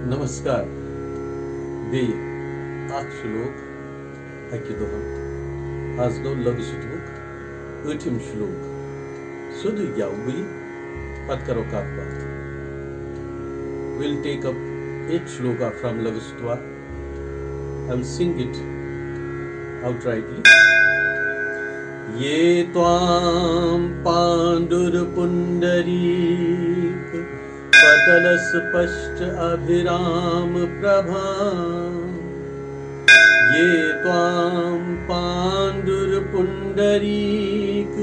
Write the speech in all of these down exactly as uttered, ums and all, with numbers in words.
نمسکار۔ بیٚیہِ اکھ شلوک اکہِ دۄہن۔ از گوٚو لگہٕ ستوُک ٲٹھِم شلوک۔ سیوٚدُے گٮ۪وٕ بہٕ یہِ، پتہٕ کرو کتھ باتھ۔ We'll take up eighth shloka from Laghu Sutva. I'll sing it outrightly. ये त्वां पाण्डुरपुण्डरीक पटलस्पष्ट अभिराम प्रभा। ये त्वां पाण्डुरपुण्डरीक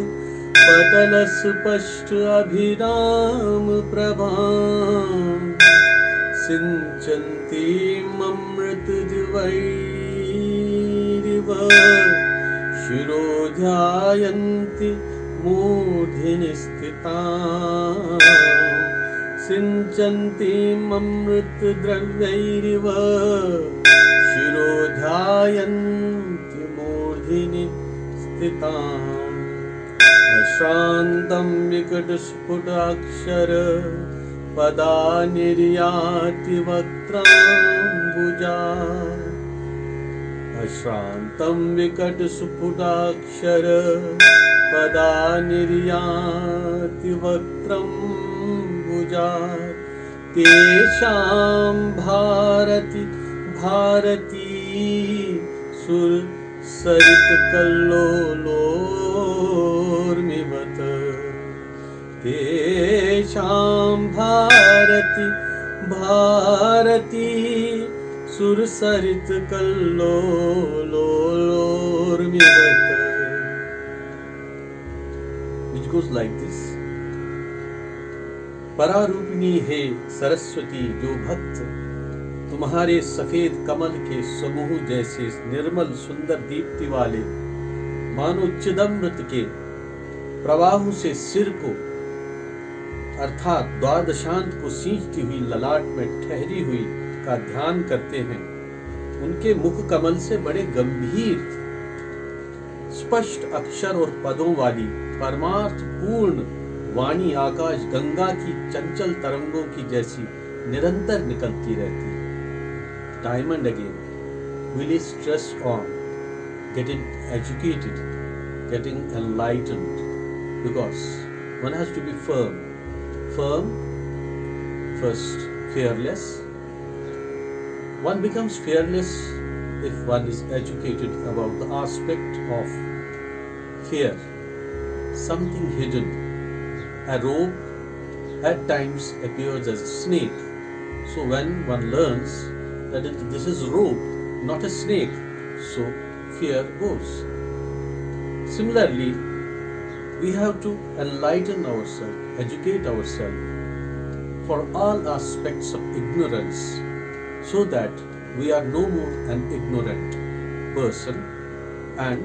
पटलस्पष्ट अभिराम प्रभा। सिञ्चन्तीममृतद्युवै ीरिव शिरो ध्यायन्ति मूर्धिनि स्थिता। सिञ्चन्तीममृतद्रव्यैरिव शिरो ध्यायन्ति मूर्धिनि स्थिता। अश्रान्तं विकटस्फुट अक्षर पदा निर्याति वक्त्राम्बुजा। अश्रान्तं विकटस्फुटाक्षर पदा निर्याति वक्त्रम्बुजा। तेषां भारति भारती सुरसरितकल्लोलोर्मिवत्। तेषां Bharati Bharti सुरसरित कल्लोलोर्मिवत। Which goes like this. परारूपिणी हे सरस्वती, जो भक्त तुम्हारे सफेद कमल के समूह जैसे निर्मल सुंदर दीप्ति वाले मानो चिदमृत के प्रवाहों से सिर को अर्थात द्वादशांत को सींचती हुई ललाट में ठहरी हुई का ध्यान करते हैं, उनके मुख कमल से बड़े गंभीर स्पष्ट अक्षर और पदों वाली परमार्थ पूर्ण वाणी आकाश गंगा की चंचल तरंगों की जैसी निरंतर निकलती रहती है। Time and again, we lay stress on getting educated, getting enlightened, because one has to be firm. Firm, first, fearless. One becomes fearless if one is educated about the aspect of fear, something hidden. A rope at times appears as a snake. So when one learns that it, this is rope, not a snake, so fear goes. Similarly, we have to enlighten ourselves, educate ourselves for all aspects of ignorance, so that we are no more an ignorant person and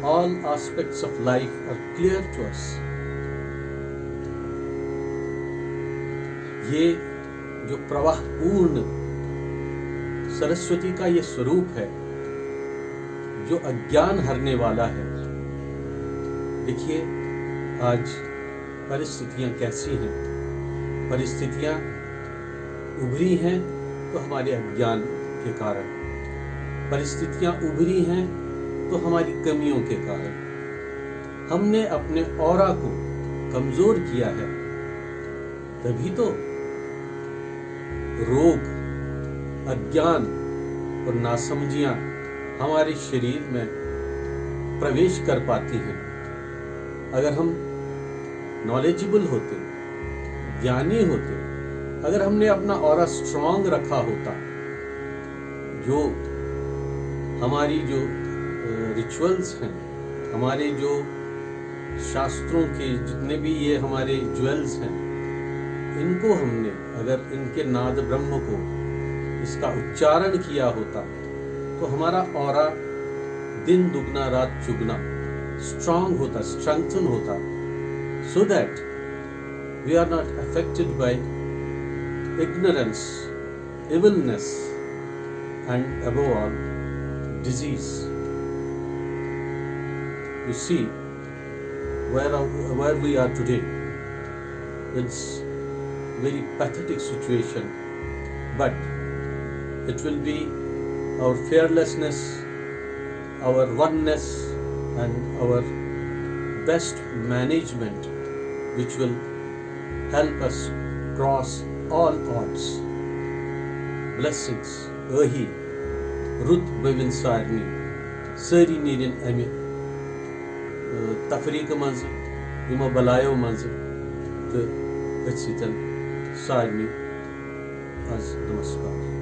all aspects of life are clear to us. ये जो प्रवाह पूर्ण सरस्वती का ये स्वरूप है, जो अज्ञान हरने वाला है। देखिए, आज परिस्थितियां कैसी हैं। परिस्थितियां उभरी हैं तो हमारे अज्ञान के कारण, परिस्थितियां उभरी हैं तो हमारी कमियों के कारण। हमने अपने ऑरा को कमजोर किया है, तभी तो रोग, अज्ञान और नासमझियां हमारे शरीर में प्रवेश कर पाती हैं। अगर हम नॉलेजेबल होते, ज्ञानी होते, अगर हमने अपना ऑरा स्ट्रांग रखा होता, जो हमारी जो रिचुअल्स हैं, हमारे जो शास्त्रों के जितने भी ये हमारे ज्वेल्स हैं, इनको हमने अगर इनके नाद ब्रह्म को, इसका उच्चारण किया होता, तो हमारा ऑरा दिन दुगना रात चुगना स्ट्रांग होता, स्ट्रेंथन होता, so that we are not affected by ignorance, evilness, and above all, disease. You see, where, are, where we are today, it's very pathetic situation. But It will be our fearlessness, our oneness, and our best management which will help us cross all odds. Blessings. ٲہی رُت بٔوِن سارنٕے، سٲری نیرن امہِ، آ، تفریقہٕ منٛزٕ، یِمو بلایو منٛزٕ، تہٕ أتھۍ سۭتۍ سارنٕے از نمسکار۔